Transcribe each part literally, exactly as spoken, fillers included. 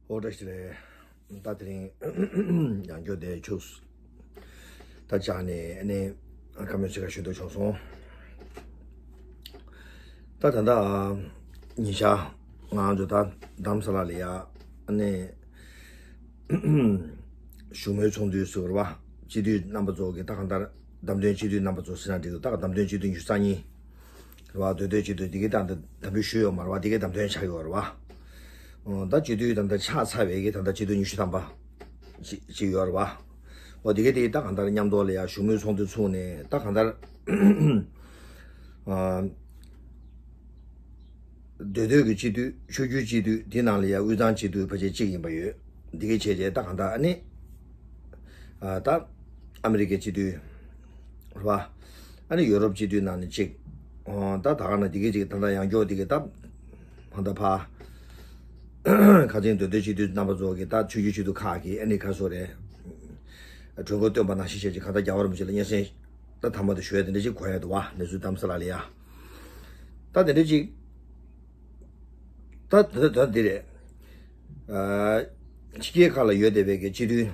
ཨོ་བཀྲ་ཤིས་བདེ་ལེགས། ད་དེ་རིང་ཡང་བསྐྱར་དེ་ཆུ་ད་བཅག་ནས་ཨ་ནི་བཀའ་མོལ་ཚིག་ཁ་ཞུ་འདོད་བྱུང་སོང་། ད་ད་ལྟ་ཉིན་ཞག་ང་ཚོ་ད་རྡ་རམ་ས་ལ་ལ་ཡ་ཨ་ནི་བཞུགས་མོལ་ཚོགས་འདུ་ཟེར་བ་རེད་བ། སྤྱི་འཐུས་རྣམ་པ་ཚོ་གི་ད་གང་ལྟར་བདམས་ཐོན་སྤྱི་འཐུས་རྣམ་པ་ཚོ་ཟེར་ན་འགྲིག་འདུག་ད་བདམས་ཐོན་སྤྱི་འཐུས་ཉི་ཤུ་རྩ་གཉིས་རེད་བ། འདོད་འདོད་སྤྱི་འཐུས་འདི་གའི་ད་འདི་དམ་འབུལ་ཞུས་ཡོད་མ་རེད་བ། འདི་གའི་བདམས་ཐོན་ཆགས་ཡོད་རེད་བ། ཨོ། ད་སྤྱི་འཐུས་ད་ལྟ་ཆགས་ཚར་བའི་གི་ད་ལྟ་སྤྱི་འཐུས་ཉི་ཤུ་ཐམ་པ་ཅིག་ཅིག་ཡོད་རེད་བ། ཨོ། འདི་གའི་དེ་ད་གང་ལྟར་མཉམ་དུ་ལ་ཡ་བཞུགས་མོལ་ཚོགས་འདུ་ཚུགས་ནས་ད་གང་ལྟར་ཨ། འདོད་འདོད་ཀྱི་སྤྱི་འཐུས་ཆོས་བརྒྱུད་སྤྱི་འཐུས་འདི་ནང་ལ་ཡ་དབུས་གཙང་སྤྱི་འཐུས་ཕལ་ཆེར་གཅིག་ཡིན་པ་ཡོད། འདི་གའི་བྱས་རྗེས་ད་གང་ལྟར་ཨ་ནི་ཨ་ད་ཨ་མི་རི་ཀའི་སྤྱི་འཐུས་རེད་བ། ཨ་ནི་ཡོ་རོབ་སྤྱི་འཐུས་ནང་ནས་གཅིག་ཨོ། ད་ད་ག་ན་འདི་གའི་གཅིག་ད་ལྟ་ཡང་སྐྱོ་འདི་གའི་ད་ཧང་ད་ཕ་ཁ་ཚན་འདོད་འདོད་སྤྱི་འཐུས་རྣམ་པ་ཚོ་གི་ད་ཆོས་བརྒྱུད་སྤྱི་འཐུས་ཁག་གི་ཨ་ནི་ཁ་སོ་རེད། གྲོས་འགོ་བཏོན་པ་ནང་བཞིན་བྱས་ཀྱི་ག་ད་རྒྱལ་བ་རིན་པོ་ཆེ་ལ་སྙན་སེང་ད་ཐ་མ་དུ་ཞུ་ཡ་དེ་འདྲ་ཞིག་གོ་ཡ་འདུག་བ། གནས་ཚུལ་གཏམ་ས་ལ་ལ་ཡ། ད་དེ་འདྲ་ཅིག་ད་ད་ད་འདི་རེད། ཨ། ཕྱི་རྒྱལ་ཁག་ལ་ཡོད་བསྡད་པའི་གི་སྤྱི་འཐུས་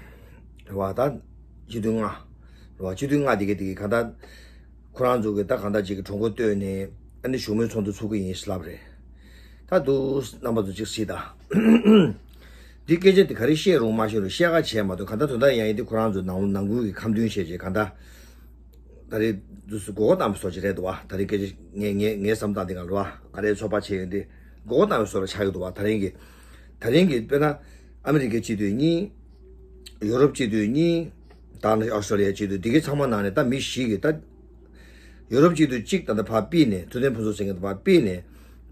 རེད་བ། ད་སྤྱི་འཐུས་ལྔ་རེད་བ། སྤྱི་འཐུས་ལྔ་དེ་གི་དེ་གི་ག་ད་ཁོ་རང་ཚོ་གི་ད་ག་ད་ཅིག་གི་གྲོས་འགོ་བཏོན་ནས་ཨ་ནི་བཞུགས་མོལ་ཚོགས་འདུ་ཚུགས་ཀྱི་ཡིན་ཞེས་ལབ་རེད། ད་འདུག་རྣམ་པ་ཚོ་ཅིག་གཟིགས་དང་། འདི་སྐད་ཆ་དེ་ག་རེ་བཤད་རུང་མ་བཤད་རུང་བཤད་ག་བྱས་མ་གཏོགས་ག་ད་དོན་དག་ཡང་ཡིན་དེ་ཁོ་རང་ཚོ་ནང་ནང་ཁུལ་གྱི་ཁ་འདོན་བྱས་རྗེས་ག་ད། ད་རེས་འདུག་སེ་མགོ་སྐོར་བཏང་བའི་བཟོ་ཅིག་རེད་འདུག་བ། ད་རེས་སྐད་ཆ་ངས་ངས་ངས་བསམ་སྟངས་འདི་ག་ལ་བ་ང་རའི་ཚོད་དཔག་བྱས་ཡོང་དུས་མགོ་སྐོར་བཏང་བའི་བཟོ་ལ་ཆགས་ཡོད་འདུག་བ། ད་རིང་གི་ད་རིང་གི་དཔེར་ན་ཨ་མི་རི་ཀའི་སྤྱི་འཐུས་གཉིས། ཡོ་རོབ་སྤྱི་འཐུས་གཉིས། ད་ནི་ཨོ་སི་ཀྲོ་ལི་ཡའི་སྤྱི་འཐུས་འདི་གའི་ཚང་མ་ནང་ནས་ད་མི་བཞི་གི་ད་ཡོ་རོབ་སྤྱི་འཐུས་གཅིག་ད་ལྟ་ཕར་ཕུད་ནས་ཐུབ་བསྟན་ཕུན་ཚོགས་ཟེར་མཁན་དེ་ཕར་ཕུད་ནས་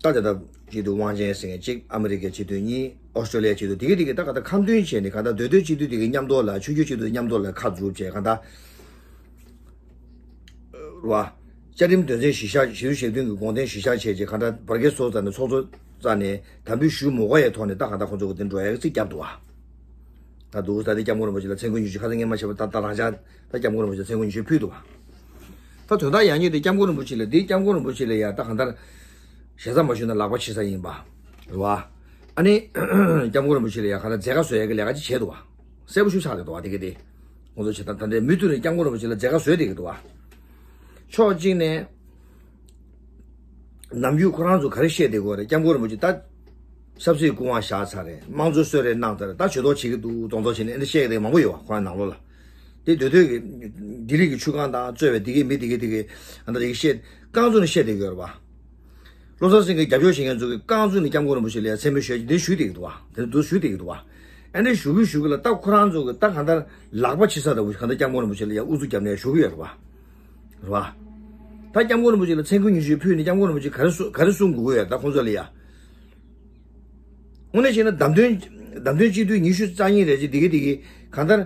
ད་ལྟ་ད་སྤྱི་འཐུས་ཝང་ཅན་ཟེར་མཁན་གཅིག་ཨ་མི་རི་ཀའི་སྤྱི་འཐུས་གཉིས། ཨོ་སི་ཀྲོ་ལི་ཡའི་སྤྱི་འཐུས་འདི་གའི་འདི་ག་ད་ཁ་འདོན་བྱས་ནས་ག་ད་འདོད་འདོད་སྤྱི་འཐུས་འདི་གའི་མཉམ་དུ་ལ་ཆོས་བརྒྱུད་སྤྱི་འཐུས་མཉམ་དུ་ལ་ཁ་བསྒྲུབ་བྱས་ག་ད། རེད་བ། བཅའ་ཁྲིམས་དོན་ཚན་བཞི་ཤ་བཞི་བཅུ་ཞེ་བདུན་གྱི་དགོངས་དོན་གཞི་བཞག་བྱས་རྗེས་གང་ལྟར་བར་བརྒལ་ཚོགས་རྩ་ནས་ཚོགས་གཙོ་རྩ་ནས་དམ་འབུལ་ཞུ་མ་དགོས་ཡའི་ཐོག་ནས་ད་གང་ལྟར་ཁོང་ཚོ་གི་དེ་འགྲོ་ཡ་གི་རྩིས་བརྒྱབ་འདུག་བ། ད་འདུག་ད་དེ་སྐྱབས་མགོན་རིན་པོ་ཆེ་ལ་མཚན་སྐུལ་ཉི་ཤུ་ཁ་སང་སྔོན་མ་བྱས་པ་ད་ད་རང་ཅག་ད་སྐྱབས་མགོན་རིན་པོ་ཆེ་ལ་མཚན་སྐུལ་ཉི་ཤུ་ཕུལ་འདུག་བ། ད་དོན་དག་ཡང་སྙིང་དེ་སྐྱབས་མགོན་རིན་པོ་ཆེ་ལ་འདི་སྐྱབས་མགོན་རིན་པོ་ཆེ་ལ་ཡ་ད་གང་ལྟར་ཞེ་ས་མ་ཞུས་ན་ལག་པ་འཆི་ས་ཡིན་པ་རེད་བ། ཨ་ནི་སྐྱབས་མགོན་རིན་པོ་ཆེ་ལ་ཡ་གང་ལྟར་མཛད་དཀའ་བཟོ་ཡ་གི་ལས་ཀ་ཅིག་བྱས་འདུག་བ། གསལ་པོ་ཞུ་ཆགས་ལས་འདུག་བ་དེ་ག་དེ། ཁོང་ཚོ་བྱེད་སྟངས་ད་ལྟའི་མུ་མཐུད་ནས་སྐྱབས་མགོན་རིན་པོ་ཆེ་ལ་མཛད་དཀའ་བཟོས་བསྡད་ཀྱི་འདུག་བ། ཕྱོགས་གཅིག་ནས་ནམ་རྒྱུན་ཁོ་རང་ཚོ་ག་རེ་བཤད་བསྡད་ཀྱི་ཡོད་རེད། སྐྱབས་མགོན་རིན་པོ་ཆེ་ད་ཆབ་སྲིད་སྐུ་དབང་བཞག་ཚར་རེད། དམངས་གཙོ་གསོལ་རས་གནང་ཚར་རེད། ད་ཇུས་གཏོགས་བྱེད་ཀྱི་འདུག་གདོང་གཏོགས་བྱེད་ནས་ཨེ་འདྲ་བཤད་ཀྱི་བསྡད་མང་པོ་ཡོད་བ། ཁོ་རང་ནང་ལོགས་ལ་དེ་འདོད་འདོད་ཀྱི་ལྡི་ལི་གི་ཆུ་སྒང་དང་གཙོས་པའི་དེ་གའི་མི་དེ་གའི་དེ་གའི་ཨ་འདྲ་དེ་གའི་བཤད་རྐང་བཙུགས་ནས་བཤད་བསྡད་ཀྱི་ཡོད་རེད་བ། བློ་བཟང་སེང་གེ་རྒྱབ་སྐྱོར་བྱེད་མཁན་ཚོ་གིས་རྐང་བཙུགས་ནས་སྐྱབས་མགོན་རིན་པོ་ཆེ་ལ་ཡ་མཚན་སྨད་ཞུས་ཀྱི་འདི་ཞུས་བསྡད་ཀྱི་འདུག་བ། དེ་འདུག་ཞུས་བསྡད་ཀྱི་འདུག་བ། ཨ་ནི་ཞུ་གི་ཞུ་གི་ལ་ད་ཁོ་རང་ཚོ་གི་ད་གང་ལྟར་ལག་པ་འཆི་ས་འདྲ་བོ་གང་ལྟར་སྐྱབས་མགོན་རིན་པོ་ཆེ་ལ་ཡ་ཨུ་ཚུགས་བརྒྱབ་ནས་ཞུ་གི་ཡོད་རེད་བ། རེད་བ། ད་སྐྱབས་མགོན་རིན་པོ་ཆེ་ལ་མཚན་སྐུལ་ཉི་ཤུ་ཕུལ་ནས་སྐྱབས་མགོན་རིན་པོ་ཆེ་ག་རེ་གསུང་ག་རེ་གསུང་དགོས་ཀྱི་ཡོད་ད་ཁོང་ཚོ་ལ་ཡ། དངོས་གནས་བྱས་ན་བདམས་ཐོན་བདམས་ཐོན་སྤྱི་འཐུས་ཉི་ཤུ་རྩ་གཉིས་རེད་ཅེས་འདི་གི་འདི་གི་གང་ལྟར།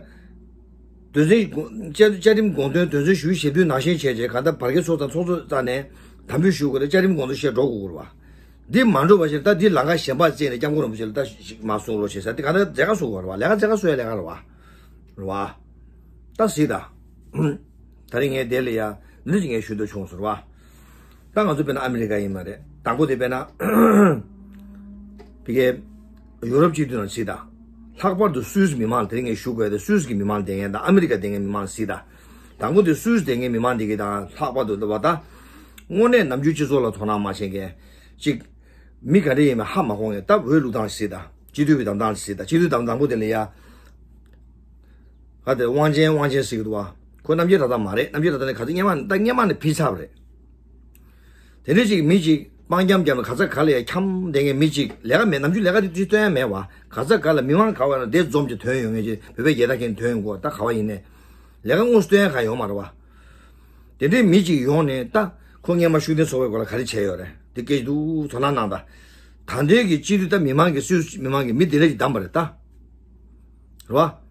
དོན་ཚན་བཅའ་བཅའ་ཁྲིམས་དགོངས་དོན་དོན་ཚན་ཞུ་ཞེ་བདུན་ནང་བཞིན་བྱས་རྗེས་གང་ལྟར་བར་བརྒལ་ཚོགས་དང་ཚོགས་གཙོ་རྩ་ནས་དམ་འབུལ་ཞུ་དགོས་རེད། བཅའ་ཁྲིམས་དགོངས་དོན་བཤད་འགྲོ་དགོས་རེད་བ། འདི་མ་འགྲོ་བ་ཞིག་ད་འདི་ལམ་ཁ་གཞན་པ་བཙལ་ནས་སྐྱབས་མགོན་རིན་པོ་ཆེ་ལ་ད་ཞིག་མ་གསུང་རོགས་བྱེད་ས་འདི་གང་ལྟར་མཛད་དཀའ་བཟོ་དགོས་རེད་བ། ལས་ཀ་མཛད་དཀའ་བཟོ་ཡ་ལས་ཀ་རེད་བ། རེད་བ། ད་གཟིགས་ད། ད་རིང་ངས་དེ་ལ་ཡ་འདི་འདྲ་ཅིག་ངས་ཞུ་འདོད་བྱུང་ཟེར་བ། ད་ང་ཚོ་དཔེར་ན་ཨ་མི་རི་ཀ་ཡིན་ན་རེད། དང་པོ་དེ་དཔེར་ན་ཕ་གིའི་ཡོ་རོབ་སྤྱི་འཐུས་ནང་གཟིགས་དང་། ལྷག་པར་དུ་སུད་སི་མི་མང་ལ་དེ་རིང་ངས་ཞུ་དགོས་ཏེ་སུད་སི་གི་མི་མང་བསྡད་མཁན་དང་ཨ་མི་རི་ཀ་བསྡད་མཁན་མི་མང་ལ་གཟིགས་དང་། དང་པོ་དེ་སུད་སི་བསྡད་མཁན་མི་མང་འདི་གི་དང་ལྷག་པར་དུ་འདི་བ་ད། དངོས་གནས་ནམ་རྒྱུན་སྤྱི་ཚོགས་ལ་དོ་སྣང་མ་བྱེད་མཁན་ཅིག་མི་ག་འདྲ་ཡིན་མིན་ཧ་མ་གོ་མཁན། ད་འོས་བླུག་སྟངས་གཟིགས་དང་། སྤྱི་འཐུས་པའི་བདམས་སྟངས་གཟིགས་དང་། སྤྱི་འཐུས་བདམས་དང་པོ་དེ་ལ་ཡ། ག་དེ་དབང་ཆེན་དབང་ཆེན་ཟེར་གི་འདུག་བ། ཁོ་རྣམ་རྒྱལ་དྲ་ཐག་མ་རེད། རྣམ་རྒྱལ་དྲ་ཐག་ནི་ག་ཚོད་སྔོན་མ་ད་སྔོན་མ་ནས་ཕུད་ཚར་བ་རེད། དེ་འདྲ་ཅིག་མི་ཅིག་སྤང་འཁྱམ་རྒྱབ་ནས་ག་ས་ག་ལ་ཡ་འཁྱམ་བསྡད་མཁན་མི་ཅིག་ལས་ཀ་མེད། ནམ་རྒྱུན་ལས་ཀ་དེ་དུས་སྟོན་ཡ་མེད་བ། ག་ས་ག་ལ་མི་མང་ག་བ་ན་དེ་འཛོམས་ཀྱི་དོན་ཡོང་མཁན་ཅིག་བོད་པའི་རྒྱལ་དར་འཁྱེར་དོན་ཡོང་གོ་ད་ག་བ་ཡིན་ནས། ལས་ཀ་དངོས་སུ་སྟོན་ཡ་ག་ཡོང་མ་རེད་བ། དེ་འདྲའི་མི་ཅིག་ཡོང་ནས་ད་ཁོ་སྔོན་མ་ཤུགས་ལྡན་ཚོགས་པའི་སྐོར་ལ་ག་རེ་བྱས་ཡོད་རེད། དེ་སྐད་ཆ་འདུག་དོ་སྣང་གནང་ད། ད་ལྟའི་གི་སྤྱི་འཐུས་ད་མི་མང་གི་སུད་མི་མང་གི་མི་དེ་འདྲ་ཅིག་བདམས་པ་རེད་ད། རེད་བ།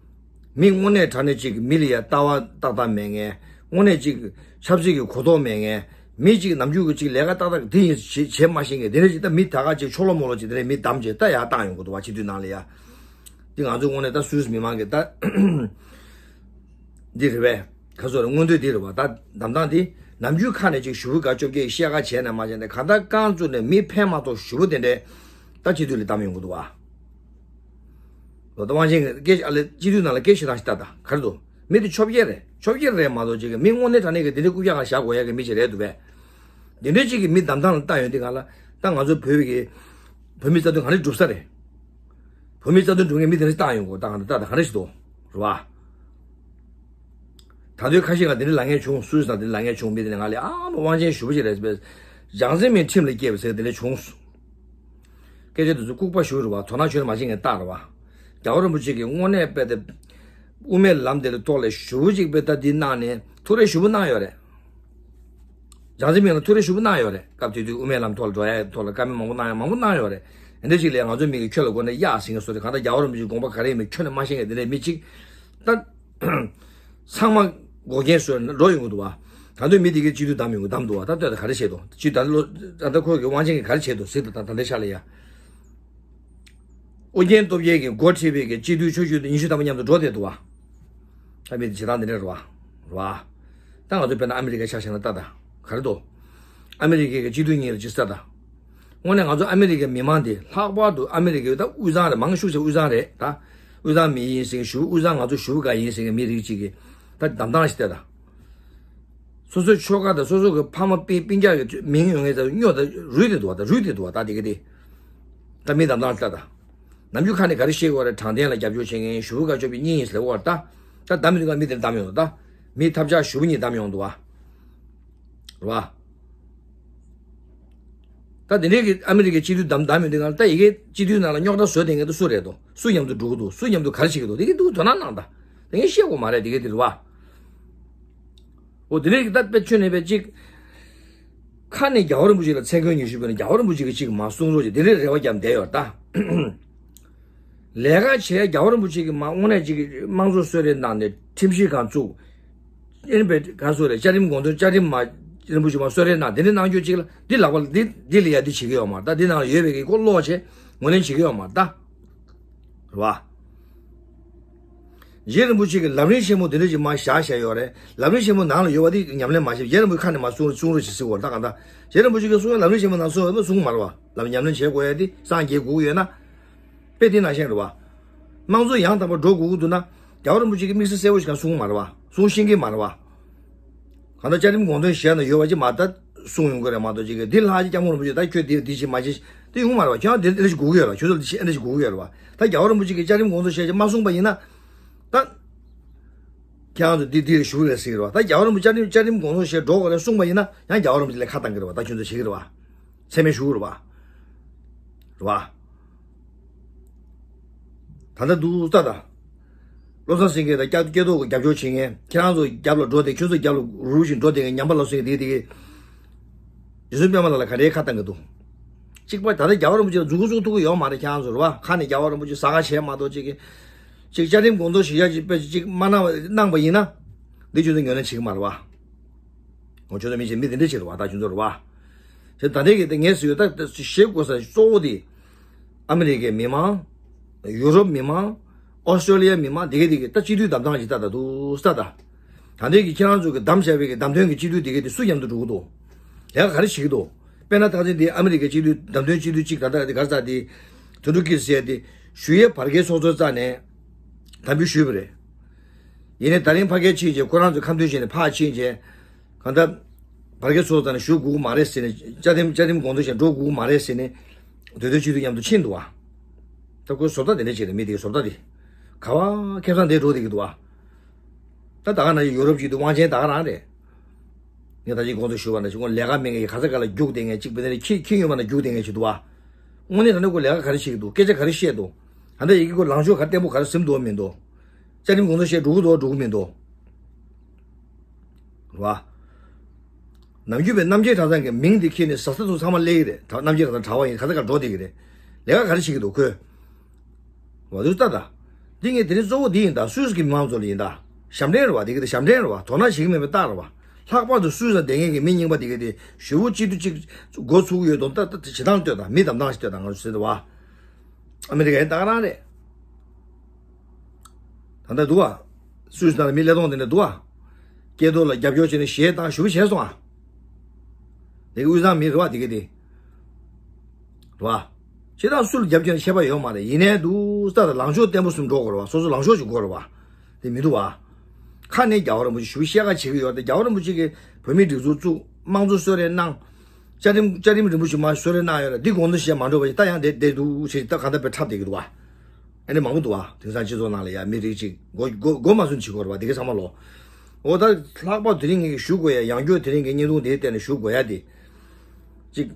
མི་དངོས་གནས་དྲང་གནས་ཅིག་མི་ལ་ཡ་ལྟ་བ་ཏག་ཏག་མེད་མཁན། དངོས་གནས་ཅིག་ཆབ་སྲིད་ཀྱི་གོ་རྟོགས་མེད་མཁན། མི་ཅིག་ནམ་རྒྱུན་གྱི་ཅིག་ལས་ཀ་ཏག་ཏག་འདི་ཡིན་བྱེད་བྱེད་མ་ཤེས་མཁན་དེ་འདྲ་ཅིག་ད་མི་ད་ག་ཅིག་ཆོ་ལོ་མོ་ལོ་ཅིག་དེ་འདྲ་མི་བདམས་བྱས་ད་ཡར་བཏང་ཡོང་གི་འདུག་བ། སྤྱི་འཐུས་ནང་ལ་ཡ། འདི་ང་ཚོ་དངོས་གནས་ད་སུད་སི་མི་མང་གི་ད། འདི་རེད་པས། ག་ཚོད་རེད། མངོན་འདོད་འདི་རེད་བ། ད་བདམས་སྟངས་འདི་ནམ་རྒྱུན་ཁ་ནས་ཅིག་ཞུ་བུ་དགའ་སྐྱོབ་སྐྱེ་བཤད་ཁ་བྱས་ནས་མ་བྱས་ནས་གང་ལྟར་རྐང་བཙུགས་ནས་མི་ཕན་མ་ཐོགས་ཞུ་བུ་དེ་འདྲས་ད་སྤྱི་འཐུས་ལ་བདམས་ཡོང་གི་འདུག་བ། ལོ་ད་དབང་ཆེན་གྱི་སྐད་ཆ་ཨ་ལས་སྤྱི་འཐུས་ནང་ལ་སྐད་ཆ་དང་ཞིག་ལྟ་ད་ག་རེ་འདུག་མི་དེ་ཆོ་བརྒྱད་རེད། ཆོ་བརྒྱད་རེད་མ་གཏོགས་ཅིག་གི་མི་དངོས་གནས་དྲང་གནས་ཀྱི་དེ་འདྲའི་རྐུབ་བཀྱག་གང་བཞག་དགོས་ཡ་གི་མི་ཅིག་རེད་འདུག་པས། དེ་འདྲའི་ཅིག་གི་མི་གདམ་ཐང་ལ་བཏང་ཡོང་དུས་གང་ལ་ད་ང་ཚོ་བོད་ཀྱི་བོད་མི་རྩ་དོན་ག་རེ་སྒྲུབ་ས་རེད། བོད་མི་རྩ་དོན་སྒྲུབ་མཁན་མི་དེ་འདྲ་ཞིག་བཏང་ཡོང་དགོས་ད་གང་ལྟར་ད་ད་ག་རེ་ཞིག་འདུག་རེད་པ། ད་དུང་ཁ་ཤས་ཀྱང་དེ་འདྲ་ལབ་མཁན་བྱུང་། སུད་སི་དང་དེ་འདྲ་ལབ་མཁན་བྱུང་། མི་དེ་ནས་ང་ལ་ཨ་མ་དབང་ཆེན་ཞུ་བ་ཞིག་རེད་པས། ཅང་ཙེ་མིན་ཁྲིམས་ལ་སྐྱེས་པ་ཟེར་དེ་འདྲ་བྱུང་། སྐད་ཆ་དེ་ཚོ་ལྐུགས་པ་ཞིག་རེད་པ། དོ་སྣང་ཆོས་མ་བྱེད་མཁན་རྟགས་རེད་པ། རྒྱལ་བ་རིན་པོ་ཆེ་གིས་དངོས་གནས་དཔེ་དེ་དབུ་མའི་ལམ་དེ་ལ་ཐོག་ལ་ཞུ་བ་ཞིག་དཔེ་ད་འདི་གནང་ནས་ཐུགས་རེ་ཞུ་བ་གནང་ཡོད་རེད། ཅང་ཙེ་མིན་ལ་ཐུགས་རེ་ཞུ་བ་གནང་ཡོད་རེད། སྐབས་དེ་དུས་དབུ་མའི་ལམ་ཐོག་ལ་འགྲོ་ཡ་ཐོག་ལ་བཀའ་མོལ་མང་པོ་གནང་ཡ་མང་པོ་གནང་ཡོད་རེད། དེ་འདྲ་ཞིག་ལ་ང་ཚོ་མི་གིས་ཁྱོད་ལ་མགོ་ནས་གཡག་ཟིན་གྱི་བཟོ་རེད། གང་ལྟར་རྒྱལ་བ་རིན་པོ་ཆེའི་དགོངས་པ་ག་རེ་ཡིན་མིན་ཁྱོན་ནས་མ་ཤེས་མཁན་དེ་འདྲའི་མི་གཅིག་ད། ཚང་མ་འགོག་རྐྱེན་བཟོས་ནས་འགྲོ་ཡོང་གི་འདུག་པ། ད་དུང་མི་དེ་གའི་སྤྱི་འཐུས་བདམས་ཡོང་གི་བདམས་འདུག་པ། ད་ལྟོས་དང་ག་རེ་བྱས་འདུག་སྤྱི་ད་ལོ་ད་ལྟ་ཁོ་གི་དབང་ཆེན་གྱིས་ག་རེ་བྱས་འདུག་ཟེར་དང་ད་ལྟའི་ཆ་ལ་ཡ། ཨོ་རྒྱན་སྟོབས་རྒྱལ་གྱིས་འགོ་ཁྲིད་པའི་གི་སྤྱི་འཐུས་ཆུང་ཆུང་དེ་ཉི་ཤུ་ཐམ་པ་མཉམ་དུ་འགྲོ་བསྡད་འདུག་པ། ད་མི་དེ་བྱེད་སྟངས་འདི་འདྲ་རེད་པ། རེད་པ། ད་ང་ཚོ་དཔེར་ན་ཨ་མི་རི་ཀའི་ཆ་བཞག་ན་ལྟ་དང་ག་རེ་འདུག་ཨ་མི་རི་ཀའི་གི་སྤྱི་འཐུས་གཉིས་ལ་ཅིག་ལྟ་དང་། དངོས་གནས་ང་ཚོ་ཨ་མི་རི་ཀའི་མི་མང་དེ་ལྷག་པར་དུ་ཨ་མི་རི་ཀའི་ད་དབུས་གཙང་རེད། མང་ཤོས་ཆེ་དབུས་གཙང་རེད་ད། དབུས་གཙང་མི་ཡིན་ཟེར་ཞུ་དབུས་གཙང་ང་ཚོ་ཞུ་ག་ཡིན་ཟེར་མི་རིགས་གཅིག་གི་ད་གདམ་སྟངས་ཤིག་ལྟ་དང་། སོ་སོའི་ཆོལ་ཁ་དང་སོ་སོ་གི་ཕ་མ་སྤུན་སྤུན་ཀྱག་གི་མིང་ཡོད་མཁན་ཚོ་སྨྱོ་ད་རུལ་དེ་འདུག་པ། ད་རུལ་དེ་འདུག་པ། ད་དེ་ག་དེ་ད་མི་གདམ་སྟངས་ལྟ་དང་། ནམ་རྒྱུན་ཁ་ནས་ག་རེ་བཤད་དགོས་རེད། དྲང་བདེན་ལ་རྒྱབ་སྐྱོར་བྱེད་མཁན་ཞུ་ག་ཆོག་པའི་གཉིས་ཡིན་ཟེར་བ། ད་ད་གདམ་མི་འདུག་ག་མི་དེར་གདམ་ཡོང་འདུག་ད་མི་ཐབས་ཆག་ཞུ་བ་གཉིས་གདམ་ཡོང་འདུག་པ། རེད་པ། ད་དེ་འདྲའི་གི་ཨ་མི་རི་ཀའི་སྤྱི་འཐུས་བདམས་བདམས་ཡོང་དུས་གང་ལ་ད་ཡ་གིའི་སྤྱི་འཐུས་ནང་ལ་རྙོག་དྲ་བཟོ་བསྡད་མཁན་དེ་སུ་རེད་དོ། སུ་མཉམ་དུ་འགྲོ་གི་འདུག་སུ་མཉམ་དུ་ག་རེ་བྱེད་ཀྱི་འདུག་དེ་གི་འདུག་དོ་སྣང་གནང་དང་། དེ་ངས་བཤད་དགོས་མ་རེད་དེ་གི་དེ་རེད་པ། འོ་དེ་འདྲའི་གི་ད་དཔེ་ཁྱོན་ནས་དཔེ་གཅིག་ཁ་ནས་རྒྱལ་བ་རིན་པོ་ཆེ་ལ་མཚན་འཁོན་ཉི་ཤུ་བོད་ནས་རྒྱལ་བ་རིན་པོ་ཆེ་གི་གཅིག་མ་གསུང་རོགས་ཀྱི་དེ་འདྲའི་རེ་བ་བརྒྱབ་བསྡད་ཡོད་ད། ལས་ཀ་བྱས་རྒྱལ་བ་རིན་པོ་ཆེ་གིས་མ་དངོས་གནས་ཅིག་གི་དམངས་གཙོ་གསོལ་རས་གནང་ནས་ཁྲིམས་གཞི་གང་བཙུགས། ཨེ་ནི་བས་ག་སོ་རེད། བཅའ་ཁྲིམས་དགོངས་དོན་བཅའ་ཁྲིམས་མ་རིན་པོ་ཆེ་མ་གསོལ་རས་གནང་དེ་འདྲ་གནང་རྒྱུ་ཅིག་ལ་འདི་ལག་པ་ལ་འདི་འདི་ལ་ཡ་འདི་བྱེད་ཀྱི་ཡོད་མ་རེད་ད། འདི་ནང་ལ་ཡོད་པའི་གི་ཁོ་ཀློག་བྱས་ངོས་ལེན་བྱེད་ཀྱི་ཡོད་མ་རེད་ད། རེད་པ། རྗེ་རིན་པོ་ཆེ་གི་ལམ་རིམ་ཆེན་མོ་འདི་འདྲ་ཅིག་མ་བཞག་བཞག་ཡོད་རེད། ལམ་རིམ་ཆེན་མོ་ནང་ལ་ཡོད་པ་འདི་ཉམས་ལེན་མ་བྱས། རྗེ་རིན་པོ་ཆེ་ཁ་ནས་མ་གསུང་གསུང་རོགས་ཞེས་ཟེར་བ་ད་གང་ལྟར་རྗེ་རིན་པོ་ཆེ་གི་གསུང་ཡ་ལམ་རིམ་ཆེན་མོ་ནང་གསུང་ཡོད་པ་གསུང་མ་རེད་པ། ལམ་ཉམས་ལེན་བྱེད་དགོས་ཡ་འདི་སངས་རྒྱས་དགོས་ཀྱི་ཡོད་ན། དཔེ་འདི་ནང་བཞིན་རེད་པ། དམངས་གཙོ་ཡང་དག་པར་འགྲོ་དགོས་ཀྱི་འདུག་ན། རྒྱལ་བ་རིན་པོ་ཆེ་གིས་དམིགས་བསལ་གསལ་པོ་ཞིག་གང་གསུང་མ་རེད་པ། གསུང་ཤེས་ཀྱི་མ་རེད་པ། གང་ལྟར་བཅའ་ཁྲིམས་དགོངས་དོན་ཞལ་ནང་ཡོད་པ་ཅིག་མ་ད་གསུང་ཡོང་གི་རེད་མ་གཏོགས་ཅིག་གི་འདི་ལྷག་ཅིག་སྐྱབས་མགོན་རིན་པོ་ཆེ་ད་ཁྱོད་འདི་འདི་བྱེད་མ་བྱེད་དེ་ཡོང་མ་རེད་པ། ཁྱོད་རང་འདི་འདི་ཞིག་དགོས་ཀྱི་ཡོད་རེད་པ། ཁྱོད་ཚོ་འདི་བྱེད་འདི་ཞིག་དགོས་ཀྱི་ཡོད་རེད་པ། ད་རྒྱལ་བ་རིན་པོ་ཆེ་གིས་བཅའ་ཁྲིམས་དགོངས་དོན་ཞལ་ཅིག་མ་གསུངས་པ་ཡིན་ན། ད་ཁྱེད་རང་ཚོ་འདི་འདི་ཞུ་རེད་ཟེར་གི་རེད་པ། ད་རྒྱལ་བ་རིན་པོ་ཆེ་བཅའ་ཁྲིམས་བཅའ་ཁྲིམས་དགོངས་དོན་ཞལ་འགྲོ་དགོས་རེད་གསུངས་པ་ཡིན་ན་ཡང་རྒྱལ་བ་རིན་པོ་ཆེ་ལ་ཁ་བཏང་གི་རེད་པ། ད་ཁྱོད་ཚོ་བྱེད་ཀྱི་རེད་པ། མཚན་སྨད་ཞུ་གི་རེད་པ། རེད་པ། ད་ལྟ་འདུག་ལྟ་ད། བློ་བཟང་སེང་གེ་དང་སྐྱབས་སྐྱབས་ཐོག་གི་རྒྱབ་སྐྱོར་བྱེད་མཁན་ཁྱེད་རང་ཚོ་རྒྱབ་ལ་འགྲོ་དེ་ཁྱོད་ཚོ་རྒྱབ་ལ་རུ་རུ་བཞིན་འགྲོ་དེ་ཉམས་པ་ལ་སོང་དེ་དེ་གི། རྗེ་བཙུན་པད་མ་ལགས་ལ་ག་རེའི་ཁ་བཏང་གི་འདུག་གཅིག་པ་ད་ལྟ་རྒྱལ་བ་རིན་པོ་ཆེ་ལ་མཛུབ་གུ་བཙུགས་ཐུབ་ཀྱི་ཡོད་མ་རེད། ཁྱེད་རང་ཚོ་རེད་པ། ཁ་ནས་རྒྱལ་བ་རིན་པོ་ཆེ་ཟ་ཁ་བྱས་མ་གཏོགས་གཅིག་གི། གཅིག་བཅའ་ཁྲིམས་དགོངས་དོན་ཞུ་ཡ་གཅིག་དཔེ་གཅིག་མ་གནང་གནང་པ་ཡིན་ན། འདི་ཁྱོད་ཚོ་ངོས་ལེན་བྱེད་ཀྱི་མ་རེད་པ། ངོ་ཆོད་ཚོ་མི་ཆེ་མི་དེ་འདྲ་ཆེ་རེད་པ། ད་ཁྱོད་ཚོ་རེད་པ། དེ་ད་ལྟའི་གི་དེ་ངས་ཟེར་ཡོད་ད་ཞེ་དགོས་ས་གཙོ་བོ་དེ། ཨ་མི་རི་ཀའི་མི་མང་། ཡུ་རོབ་མི་མང་། ཨོ་སི་ཀྲོ་ལི་ཡའི་མི་མང་དེ་གས་དེ་གས་ད་སྤྱི་འཐུས་བདམས་སྟངས་ཅིག་ལྟ་ད་འདུག་ལྟ་ད། ད་ལྟའི་གི་ཁྱེད་རང་ཚོ་གི་བདམས་བཞག་པའི་གི་བདམས་ཐོན་གི་སྤྱི་འཐུས་དེ་གས་དེ་སུ་མཉམ་དུ་འགྲོ་གི་འདུག་ལས་ཀ་ག་རེ་བྱེད་ཀྱི་འདུག་དཔེར་ན་ད་ཐེངས་འདི་ཨ་མི་རི་ཀའི་སྤྱི་འཐུས་བདམས་ཐོན་སྤྱི་འཐུས་གཅིག་ད་ལྟ་དེ་ག་རེ་ཟེར་དེ། ཐུ་ཌུ་ཀི་ཟེར་དེ། ཞུ་ཡས་བར་བརྒལ་ཚོགས་གཙོའི་རྩ་ནས། དམ་འབུལ་ཞུས་པ་རེད། ཡིན་ནའི་ད་རིང་ཕ་གིར་ཕྱིན་རྗེས་ཁོ་རང་ཚོ་ཁ་འདོན་བྱས་ནས་ཕར་ཕྱིན་རྗེས། གང་ལྟར། བར་བརྒལ་ཚོགས་གཙོ་ནས་ཞུ་དགོས་ཀྱི་མ་རེད་ཟེར་ནས་བཅའ་ཁྲིམས་བཅའ་ཁྲིམས་དགོངས་དོན་བཞིན་འགྲོ་དགོས་ཀྱི་མ་རེད་ཟེར་ནས། འདོད་དོན་སྤྱི་འཐུས་མཉམ་དུ་ཕྱིན་འདུག་པ། ད་ཁོའི་བཟོ་ལྟ་དེ་འདྲ་ཅིག་རེད། མི་དེའི་བཟོ་ལྟ་དེ། ག་བ་ཁེ་བཟང་དེ་འགྲོ་བསྡད་ཀྱི་འདུག་པ། ད་ད་ག་ན་ཡོ་རོབ་ཅིག་ཏུ་དབང་ཆེན་ད་ག་རང་རེད། ངས་ད་ཅིག་དགོངས་དོན་ཞུ་བ་ན་ཅིག་ཁོང་ལས་ཀ་མེད་མཁན་གྱི་ག་ས་ག་ལ་རྒྱུགས་བསྡད་མཁན་ཅིག་དཔེ་ནས་ཁྱི་ཁྱི་ཉོས་པ་ན་རྒྱུགས་བསྡད་མཁན་ཅིག་འདུག་པ། དངོས་གནས་ད་ནི་ཁོ་ལས་ཀ་ག་རེ་བྱེད་ཀྱི་འདུག་སྐད་ཆ་ག་རེ་བཤད་འདུག་ད་ལྟ་ཡི་གེ་ཁོ་ལངས་ཕྱོགས་ག་བརྟན་པོ་ག་རེ་ཟིན་འདུག་མི་འདུག་བཅའ་ཁྲིམས་དགོངས་དོན་བཤད་འགྲོ་གི་འདུག་འགྲོ་གི་མི་འདུག་རེད་པ། ནམ་རྒྱུན་པའི་རྣམ་རྒྱལ་གྲྭ་ཚང་གི་མིང་དེ་ཁྱེར་ནས་ཟ་ས་ཚོ་ཚང་མ་སླེབས་ཀྱི་རེད། ད་རྣམ་རྒྱལ་གྲྭ་ཚང་གྲྭ་པ་ཡིན་ག་ས་ག་འགྲོ་བསྡད་ཀྱི་རེད། ལས་ཀ་ག་རེ་བྱེད་ཀྱི་འདུག་ཁོས། བ་དུ་ལྟ་ད། འདི་ངས་དེ་རིང་གཙོ་བོ་འདི་ཡིན་ད་སུད་སི་གི་མི་མང་ཚོ་ལ་ཡིན་ད། ཞབས་འདྲེན་རེད་པ། འདི་གི་དེ་ཞབས་འདྲེན་རེད་པ། དོ་སྣང་བྱེད་ཀྱི་མེད་པའི་རྟགས་རེད་པ། ལྷག་པར་དུ་སུད་སི་ལ་བསྡད་མཁན་གྱི་མི་རྙིང་པ་འདི་གི་དེ་ཞུ་བོ་སྤྱི་འཐུས་གཅིག་འགོ་ཚུགས་ཀྱི་ཡོད་དོན་ད་ད་བྱེད་སྟངས་ལྟོས་དང་མི་གདམ་སྟངས་ཤིག་ལྟོས་དང་ང་ཚོ་ཟེར་ད་བ། ཨ་མི་རི་ཀ་ཡིན་ད་ག་རང་རེད། ད་ལྟ་འདུག་བ། སུད་སི་ནང་ལ་མི་ཀླད་སྟོང་དེ་འདྲ་འདུག་བ། སྐྱེ་ཐོག་ལ་རྒྱབ་སྐྱོར་བྱས་ནས་གཞས་བཏང་ཞུ་བྱས་སོང་ཨ། དེ་གི་དབུས་གཙང་མི་རེད་བ་དེ་གི་དེ། རེད་བ། ཁྱེད་རང་སུ་ལ་རྒྱབ་སྐྱོར་ནས་ཁྱད་པར་ཡོད་མ་རེད། ཡིན་ནའི་འདུག་ས་ད་ལངས་ཕྱོགས་བརྟན་པོ་གསུམ་འགྲོ་དགོས་རེད་བ། སོ་སོ་ལངས་ཕྱོགས་ཅིག་དགོས་རེད་བ། དེ་མི་འདུག་བ། ཁ་ནས་རྒྱལ་བ་རིན་པོ་ཆེ་ཞུ་བཤད་ཁ་བྱེད་ཀྱི་ཡོད་རེད། རྒྱལ་བ་རིན་པོ་ཆེ་གིས་བོད་མིའི་སྒྲིག་འཛུགས་བཙུགས། དམངས་གཙོ་གསོལ་རས་གནང་། བཅའ་ཁྲིམས་བཅའ་ཁྲིམས་རིན་པོ་ཆེ་མར་གསོལ་རས་གནང་ཡོད་རེད། འདི་དགོངས་དོན་བཤད་མ་འགྲོ་བ་ཞིག་ད་ཡང་བསྡད་བསྡད་འདུག་ཞེས་ད་གང་ལྟར་དཔེ་འཁྲབ་བསྡད་ཀྱི་འདུག་བ། ཨ་ནི་མང་པོ་འདུག་བ། དེང་སང་སྤྱི་ཚོགས་ནང་ལ་ཡ་མི་རིགས་གཅིག་མགོ་མགོ་མ་ཚོས་བྱེད་དགོས་རེད་བ། དེ་ག་ཚང་མ་ལོ། འོ་ད་ལྷག་པར་དེ་རིང་ངས་ཞུ་དགོས་ཡ། ཡང་བསྐྱར་དེ་རིང་གི་བརྙན་ཐུང་དེའི་སྟེང་ནས་ཞུ་དགོས་ཡ་དེ། གཅིག་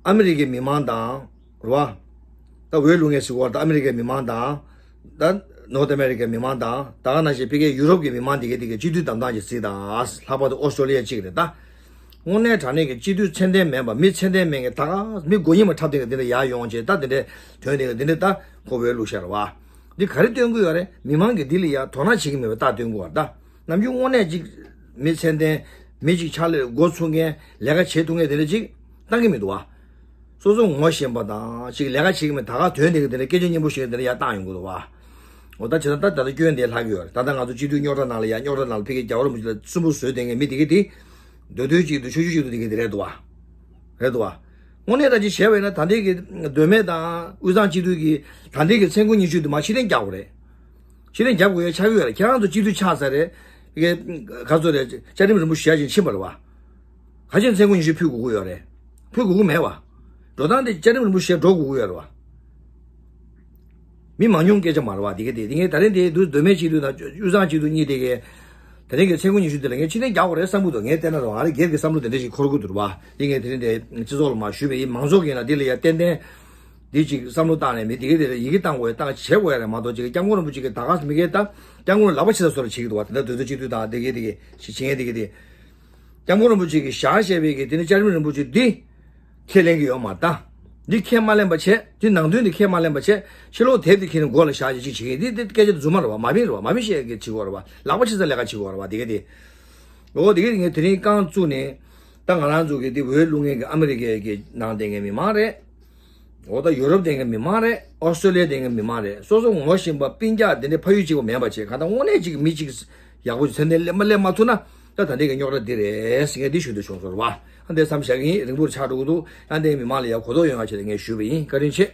ཨ་མི་རི་ཀའི་མི་མང་དང་། རེད་བ། ད་འོས་བླུག་མཁན་ཟེར་བ་ད་ཨ་མི་རི་ཀའི་མི་མང་དང་། ད་ནོར་ཐ་ཨ་མི་རི་ཀའི་མི་མང་དང་། ད་ག་ནང་བཞིན་ཕ་གིའི་ཡུ་རོབ་ཀྱི་མི་མང་དེ་གའི་དེ་གའི་སྤྱི་འཐུས་བདམས་སྟངས་ཀྱི་གཟིགས་དང་། ལྷག་པར་དུ་ཨོ་སི་ཀྲོ་ལི་ཡ་གཅིག་རེད་ད། དངོས་གནས་དྲང་གནས་ཀྱི་སྤྱི་འཐུས་ཚད་ལྡན་མིན་པ། མི་ཚད་ལྡན་མེད་མཁན་ད་ག་མི་མགོ་གཉིས་མ་འཁྲབ་སྟེ་ག་དེ་འདྲ་ཡར་ཡོང་བྱས། ད་དེ་འདྲའི་དོན་དེ་ག་དེ་འདྲ་ད་ཁོ་བོས་བླུགས་ཤག་རེད་བ། འདི་ག་རེ་སྟོན་གྱི་ཡོད་རེད། མི་མང་གིས་འདི་ལ་ཡ་དོ་སྣང་བྱེད་ཀྱི་མེད་པའི་རྟགས་སྟོན་གྱི་ཡོད་རེད་ད། ནམ་རྒྱུན་དངོས་གནས་ཅིག་མི་ཚད་ལྡན། མི་ཅིག་ཕྱག་ལས་འགོ་ཚུགས་མཁན། ལས་ཀ་བྱེད་ཐུབ་མཁན་དེ་འདྲ་ཅིག་བཏང་གི་མི་འདུག་བ། སོ་སོ་ངོ་ཤེས་པ་དང་ཅིག་ལས་ཀ་བྱེད་ཀྱི་མེད། ད་ག་དོན་དེ་ག་དེ་འདྲ་སྐད་ཆ་སྙན་པོ་བཤད་དེ་འདྲ་ཡར་བཏང་ཡོང་གི་འདུག་བ། འོ་ད་བྱས་ན་ད་ད་ལྟ་སྐྱོན་དེ་ལྷག་གི་ཡོད་རེད། ད་ལྟ་ང་ཚོ་སྤྱི་འཐུས་རྙོག་དྲ་ནང་ལ་ཡ། རྙོག་དྲ་ནང་ལ་ཕ་གིའི་རྒྱལ་བ་རིན་པོ་ཆེ་ལ་སུན་པོ་བཟོས་བསྡད་མཁན་མི་དེ་ག་དེ། འདོད་འདོད་ཅིག་འདུག་ཆོས་ཆོས་ཅིག་འདུག་དེ་ག་དེ་རེད་འདུག་བ། རེད་འདུག་བ། དངོས་གནས་ད་ཅིག་བྱས་པ་ཡིན་ན་ད་ལྟའི་གི་མདོ་སྨད་དང་དབུས་གཙང་སྤྱི་འཐུས་ཀྱི་ད་ལྟའི་གི་མཚན་ཁུར་ཉི་ཤུ་དེ་མར་ཕྱིར་འཐེན་རྒྱག་དགོས་རེད། ཕྱིར་འཐེན་རྒྱབ་དགོས་ཡ་ཆགས་ཀྱི་ཡོད་རེད། ཁྱེད་རང་ཚོ་སྤྱི་འཐུས་ཆགས་ཚར་རེད། ག་ཚོད་རེད། བཅའ་ཁྲིམས་རིན་པོ་ཆེ་ཞལ་བཞེས་ཕྱིན་པ་རེད་བ། ག་ཅིག་མཚན་ཁུར་ཉི་ཤུ་ཕུལ་དགོས་ཀྱི་ཡོད་རེད། ཕུལ་དགོས་ཀྱི་མེད་བ། འགྲོ་སྟངས་དེ་བཅའ་ཁྲིམས་རིན་པོ་ཆེ་འགྲོ་དགོས་ཀྱི་ཡོད་རེད་བ། མི་མང་ཉུང་སྐད་ཆ་མ་རེད་བ། དེ་ག་དེ་དེ་ངས་ད་རིང་དེ་དུས་མདོ་སྨད་སྤྱི་འཐུས་དང་དབུས་གཙང་སྤྱི་འཐུས་གཉིས་དེ་གས། ད་རིང་གི་མཚན་ཁུར་ཉི་ཤུ་དེ་ལ་ངས་ཕྱིར་འཐེན་རྒྱག་དགོས་རེད་བསམ་གྱི་འདུག་ངས་བལྟས་ན་རོ། ང་རང་སྒེར་གྱི་བསམ་བློ་དེ་འདྲ་ཞིག་འཁོར་གྱི་འདུག་བ། དེ་ངས་དེ་རིང་དེ་སྤྱི་ཚོགས་ལ་མར་ཞུས་པ་ཡིན། མང་ཚོགས་ཀྱིས་ན་འདི་ལ་ཡ་ཏན་ཏན་འདི་ཅིག་བསམ་བློ་བཏང་ནས་མི་དེ་ག་དེ་ལ་ཡི་གེ་བཏང་དགོས་ཡ་བཏང་བྱེད་དགོས་ཡ་རེད་མ་གཏོགས། ཅིག་སྐྱབས་མགོན་རིན་པོ་ཆེ་གིས་ད་ག་མི་གས་ད་སྐྱབས་མགོན་ལག་པ་ཕྱི་ས་སོར་བྱེད་ཀྱི་འདུག་བ། དེ་འདྲ་དུས་ཚོད་སྤྱི་འཐུས་དང་དེ་ག་དེ་ག་ཞིག་བྱེད་མཁན་དེ་ག་དེ། སྐྱབས་མགོན་རིན་པོ་ཆེ་གིས་བཞག་བཞག་པའི་གི་དེ་ནི་བཅའ་ཁྲིམས་རིན་པོ་ཆེ་འདི་ཁས་ལེན་གྱི་ཡོད་མ་རེད་ད། འདི་ཁས་མ་ལེན་པ་བྱས། འདི་ནང་དོན་འདི་ཁས་མ་ལེན་པ་བྱས། ཕྱི་ལོགས་དེབ་འདི་ཁྱེར་ནས་མགོ་ལ་བཞག་བྱས་ཅིག་བྱེད་མཁན་འདི་འདི་སྐད་ཆ་རྫུན་མ་རེད་བ། མ་བིན་རེད་བ། མ་བིན་བཤད་མཁན་བྱེད་དགོས་རེད་བ། ལག་པ་ཕྱི་ས་ལས་ཀ་བྱེད་དགོས་རེད་བ། དེ་ག་དེ། འོ་དེ་ག་ངས་དེ་རིང་རྐང་བཙུགས་ནས། ད་ང་རང་ཚོ་གི་འདི་འོས་བླུག་མཁན་གྱི་ཨ་མི་རི་ཀའི་གི་ནང་བསྡད་མཁན་མི་མང་རེད། འོ་ད་ཡུ་རོབ་བསྡད་མཁན་མི་མང་རེད། ཨོ་སི་ཀྲོ་ལི་ཡ་བསྡད་མཁན་མི་མང་རེད། སོ་སོ་ངོ་ཤེས་པ་སྤུན་ཀྱག་དེ་འདྲའི་ཕ་ཡུལ་གཅིག་པ་མིན་པ་བྱས། གང་ལྟར་དངོས་གནས་གཅིག་མི་གཅིག་ཡག་པོ་ཞིག་མཚན་ལྡན་སླེབས་མ་སླེབས་མ་ཐུབ་ན། ད་ད་ལྟའི་གི་རྙོག་དྲ་འདི་རེད་ཟེར་མཁན་འདི་ཞུ་འདོད་བྱུང་སོང་རེད་བ། ཨ་འདི་བསམ་བཞག་གི་ཡིན། རིང་པོར་ཆགས་འགྲོ་གི་འདུག་ཨ་འདི་མི་མང་ལ་ཡ་གོ་རྟོགས་ཡོང་ཡ་ཆེད་དུ་ངས་ཞུས་པ་ཡིན། བཀའ་དྲིན་ཆེ།